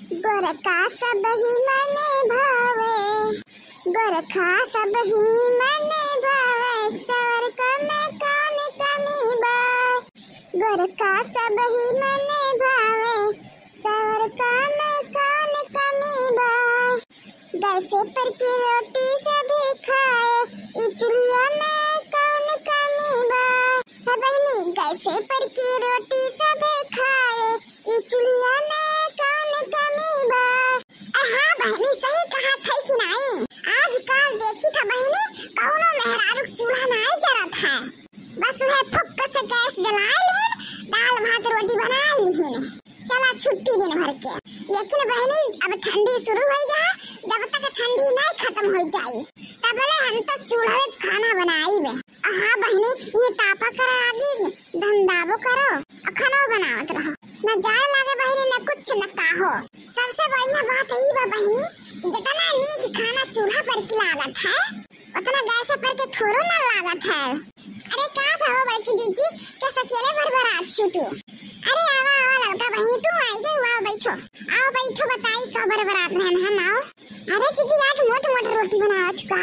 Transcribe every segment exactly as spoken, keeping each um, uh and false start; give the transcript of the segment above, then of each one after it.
गोरखा सबही मने भावे, गोरखा सबही मने भावे, सवरका में कौन कमी बा। गोरखा सबही मने भावे, सवरका में कौन कमी बा। गैसे पर की रोटी सभी खाए, ई चुल्हिया में कौन कमी बा। हे बहिनी, गैसे पर की रोटी सभी खाए, ई चुल्हिया में कौन कमी बा। ए हाँ बहिनी, सही कहत है कि नाई? आजकल देखी था बहिनी, कौनो मेहरारू के चूल्हा नाई जरत है, बस वह फुक्क से गैस जलाए लिहिन, दाल भात रोटी बनाए लिहिन, चला छुट्टी दिन भर के। लेकिन बहिनी, अब ठंडी शुरू हो गया, जब तक ठंडी नहीं खत्म हो जाई, तबले हम तो चूल्हे पे खाना बनाई बे। हाँ बहिनी, ये तापा करा आगी, धंधाबो करो, आ खानो बनावत रहो। न जाड़ लागे बहिनी, न कुछ, न काहो। सबसे बढ़िया बात ई बा बहिनी कि जितना नीक खाना चूल्हा पर की लागत है, उतना गैस पर के थोड़ो न लागत है। अरे का था हो बड़की जिज्जी, के सकेले भर भरात छु तू? अरे आवा, आवा ललका बहिनी, तू आई गई, आवा बैठो, आवा बैठो, बताई का भर भरात रहन हम, आओ। अरे जिज्जी, आज मोट मोट रोटी बनावत का?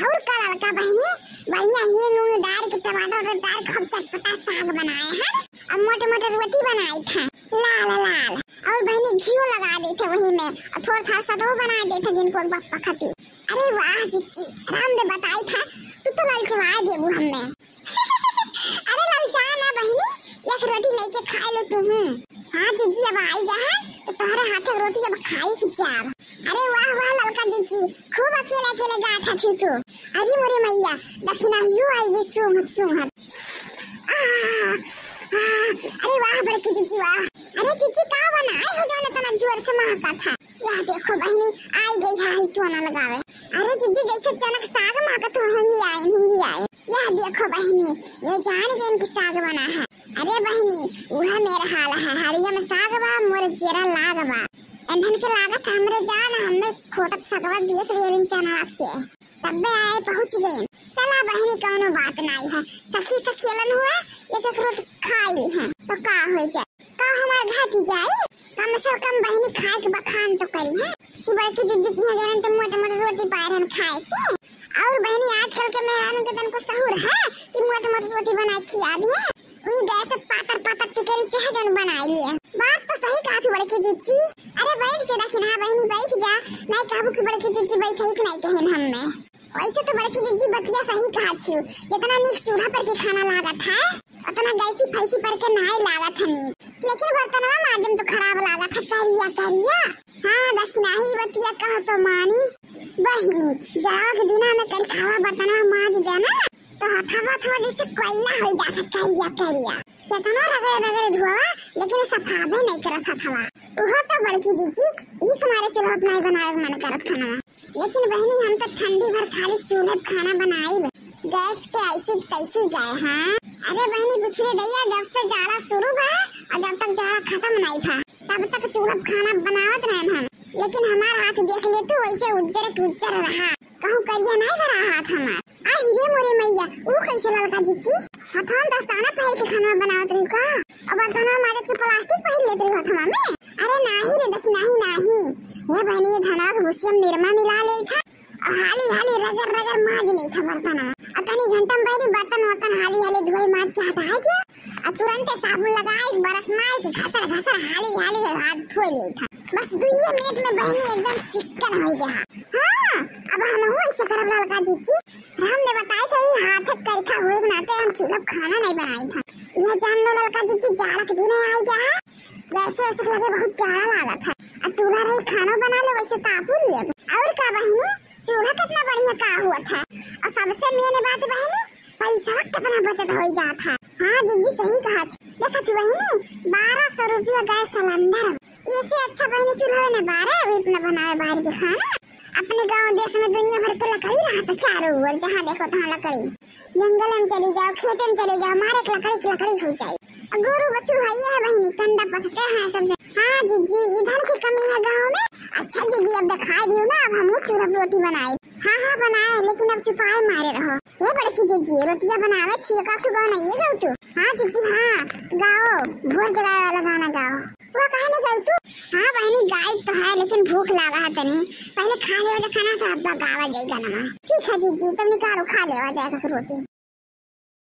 और का ललका बहिनी, बढ़िया हींग उंग डाल के, टमाटर उटर डाल के खूब चटपटा साग बनाए हैं। अब मोट मोट रोटी बनाए थे, लाल लाल। और बहिनी घियो लगा देते वही में, और थोड़ा थोड़ा सा तो बना देते जिनको बप्पा खातिर। अरे वाह जिज्जी, राम दे बताई था, तू तो ललचवा देबू हमें। अरे ललचा ना बहिनी, एक रोटी लेके खा लो तुम। हाँ जिज्जी, अब आई गया है तो तोहरे हाथे रोटी अब खाई के जाब। अरे वाह वाह ललका जिज्जी, खूब अकेले अकेले गाठा थी तू। अरे मोरे मैया, दखिनाहियो आई गई सूंघत सूंघत। आह, आह, अरे वाह बड़की जिज्जी वाह। अरे जिज्जी का बनाए हो जौन इतना जोर से महका था? यह देखो बहिनी, आई गई है ही चोना लगावे। अरे जिज्जी जैसे चनक साग महकत हो, हिंगी आई, हिंगी आई। यह देखो बहिनी, ये जान के इनकी साग बना है। अरे बहिनी, वह मेरा हाल है, हरिया में साग बा, मोर जेरा लाग बा। इन्हन के लागत है हमरे जान, हमें खोटत सगवा देख लिए इन चना के। तब्बे आए पहुँच गए। चला बहिनी, कौनो बात नाई है, सखी सखेलन हुआ, एक एक रोटी खाई ली है, तो का हो जाए, का हमार घाटी जाए? कम से कम बहिनी खाए के बखान तो करी है कि बड़की जिज्जी की यहाँ गरम तो मोटे मोटे रोटी पाए रहन खाए के। और बहिनी, आजकल के मेहरारू के तनको सहूर है कि मोटे मोटे रोटी बनाए खिया दिए, वही गैस से पातर पातर टिकरी चाहे जौन बनाए लिए। बात तो सही कहा थी बड़की जिज्जी। अरे बैठ के दखिनहा बहिनी, बैठ जा, नहीं कहबू कि बड़की जिज्जी बैठे ही कि नहीं कहेन हमें। वैसे तो बड़की जिज्जी बतिया सही कहा छियो, जितना नीक चूल्हा पर के खाना लागत है, उतना गैसी फैसी पर के नाय लागत है नीक। लेकिन बर्तनवा माजम तो खराब लागत है, करिया करिया। हाँ दखिनहा, ही बतिया कह तो मानी। बहिनी, जाड़ा के दिना में करी खावा बर्तनवा माज देना, तो हथवा थवा जैसे कोयला हो जात है, करिया करिया। केतना रगड़ रगड़ धोवा, लेकिन सफाबे नहीं करत हथवा। उहो तो बड़की जिज्जी, ई हमारे चूल्हा पर नहीं बनावे के मन करत खाना। लेकिन बहिनी, हम तो ठंडी भर खाली चूल्हे पे खाना बनाइब, गैस के ऐसी की तैसी गए। हाँ, अरे बहिनी, पिछले दैया जब से जाड़ा शुरू भा और जब तक जाड़ा खत्म नहीं भा, तब तक चूल्हा पे खाना बनावत रहन हम। लेकिन हमार हाथ देख ले तू, वैसे उज्जर के उज्जर रहा, कहूँ करिया नहीं भरा हाथ हमार। अरे रे मोरे मैया, ऊ कैसे ललका जिज्जी? हथवा में दस्ताना पहिर के खाना बनावत रही का? और बर्तनवा माजत के प्लास्टिक पहिर लेत रही हथवा में? अरे नाही रे, देखी नाही, नाही। ये बहिनी, ये धनवा के भूसी में निरमा मिला ले था और हाली हाली रगड़ रगड़ माज ले था बर्तनवा। और तनी घंटा में बहिनी बर्तन वर्तन हाली हाली धोए माज के हटा के और तुरंते साबुन लगाए, बरस मार के घसर घसर हाली हाली हाथ धोए ले था। बस दुइये मिनट में बहिनी एकदम चिक्कन हो गया। हाँ, अब हम हुआ इसे करब ललका जिज्जी। राम ने बताए थे, ये हाथ एक करिखा हुए के नाते हम चूल्हा पे खाना नहीं बनाए था। यह जान लो ललका जिज्जी, जाड़ा के दिन आ गया है, वैसे वैसे लगे बहुत जाड़ा लागत है। आ चूल्हा रही खाना बना ले, वैसे तापुर ले। और का बहिनी, चूल्हा कितना बढ़िया का हुआ था। और सबसे मेन बात बहिनी, पैसा कितना बचत हो जात है। हाँ जिज्जी सही कहा थी। देखा थी बहिनी, बारह सौ रुपया गैस सिलेंडर, ऐसे अच्छा बहिनी चूल्हा ने बारे, वही अपना बनावे बाहर के खाना। अपने गांव देश में दुनिया भर के लकड़ी रहा था चारों ओर, जहाँ देखो तहाँ लकड़ी। जंगल में चली जाओ, खेते में चली जाओ, मारे के लकड़ी की लकड़ी हो जाए। और गोरू बछरू है ये है बहिनी, कंडा पथते हैं सब जन। हाँ जिज्जी, ईंधन की कमी है गांव में। अच्छा जिज्जी, अब दिखाई दियो ना, अब हम चूल्हा पे रोटी बनाए। हाँ हाँ बनाए, लेकिन अब चुपाए मारे रहो। ये बड़की जिज्जी, रोटियां बनावे थी, का तू गाना ये गाओ तू? हाँ जिज्जी हाँ, गाओ, भोर जगाए वाला गाना गाओ। वो काहे नहीं गाओ तू? हाँ बहिनी, गाई तो है, लेकिन भूख लागा है तनी, पहले खा लेवा जा खाना, तो अब गावा जाई गाना। ठीक है जीजी, तब निकालो, खा लेवा जाए एक रोटी।